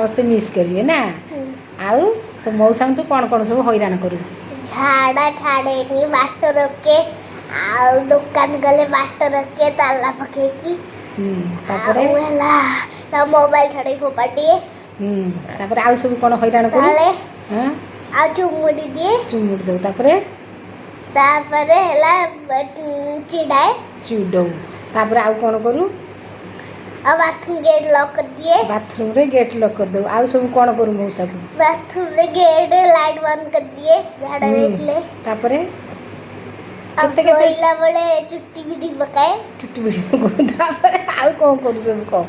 ସମସ୍ତେ ମିସ୍ କରିବେ ନା? ଆଉ ତୋ ମଉସାଙ୍କୁ ତୁ କ'ଣ କ'ଣ ସବୁ ହଇରାଣ କରୁ? ଝାଡ଼ା ଛାଡ଼େନି, ବାଟ ରୋକେ, ଆଉ ଦୋକାନ ଗଲେ ବାଟ ରୋକେ ତାଲା ପକେଇକି। ତାପରେ? ଆଉ ହେଲା ତା ମୋବାଇଲ ଛଡ଼େଇ ଫୋପାଡ଼ି ଦିଏ। ତାପରେ ଆଉ ସବୁ କ'ଣ ହଇରାଣ କରୁ? ତଳେ। ହଁ। ଆଉ ଚୁମୁଡ଼ି ଦିଏ। ଚୁମୁଡ଼ି ଦଉ, ତାପରେ? ତାପରେ ହେଲା ଚିଡ଼ାଏ। ଚିଡ଼ଉ, ତାପରେ ଆଉ କ'ଣ କରୁ? ଆଉ ବାଥରୁମ୍ ଗେଟ୍ ଲକ୍ କରିଦିଏ। ବାଥରୁମ୍ରେ ଗେଟ୍ ଲକ୍ କରିଦେଉ। ଆଉ ସବୁ କ'ଣ କରୁ ମଉସାକୁ? ବାଥରୁମ୍ରେ ଗେଟ୍ ଲାଇଟ୍ ବନ୍ଦ କରିଦିଏ ଝାଡ଼ା ଯାଇଥିଲେ। ତାପରେ? ଆଉ କେତେ କେତେ ଶୋଇଲା ବେଳେ ଚୁଟି ଭିଡ଼ି ପକାଏ। ଚୁଟି ଭିଡ଼ି ପକଉ। ତାପରେ ଆଉ କ'ଣ କରୁ ସବୁ କହ।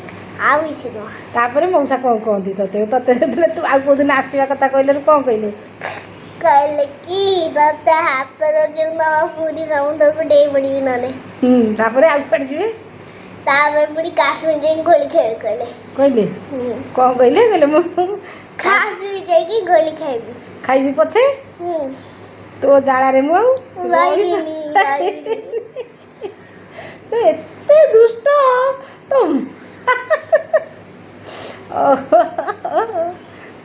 ଆଉ କିଛି ନୁହଁ। ତାପରେ ମଉସା କ'ଣ କହନ୍ତି ତତେ? ତତେ ଯେତେବେଳେ ତୁ ଆଉ କୋଉଦିନ ଆସିବା କଥା କହିଲାରୁ କ'ଣ କହିଲେ? କହିଲେ କି ତତେ ହାତର ଯୋଉ ନ ପୁରୀ ସମୁଦ୍ରକୁ ଡେଇଁ ପଡ଼ିବି ନହେଲେ। ତାପରେ ଆଉ କୁଆଡ଼େ ଯିବେ? ତାପରେ ପୁଣି କାଶ୍ମୀର ଯାଇକି ଗୋଳି ଖାଇବି କହିଲେ। କହିଲେ? ହୁଁ। କ'ଣ କହିଲେ? କହିଲେ ମୁଁ କାଶ୍ମୀର ଯାଇକି ଗୋଳି ଖାଇବି। ଖାଇବି ପଛେ। ତୋ ଜାଳାରେ ମୁଁ ଆଉ ରହିବିନି, ରହିବିନି। ତୁ ଏତେ ଦୁଷ୍ଟ ତ। ଓହୋ,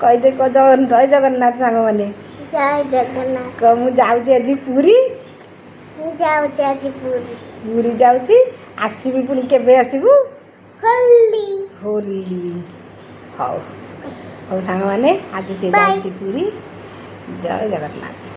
କହିଦେ, କହ ଜୟ ଜଗନ୍ନାଥ ସାଙ୍ଗମାନେ। ଜୟ ଜଗନ୍ନାଥ। କହ, ମୁଁ ଯାଉଛି ଆଜି ପୁରୀ। ମୁଁ ଯାଉଛି ଆଜି ପୁରୀ। ପୁରୀ ଯାଉଛି, ଆସିବି ପୁଣି କେବେ ଆସିବୁ? ହୋଲି। ହୋଲି। ହଉ ହଉ ସାଙ୍ଗମାନେ, ଆଜି ସେ Bye. ଯାଉଛି ପୁରୀ। ଜୟ ଜଗନ୍ନାଥ।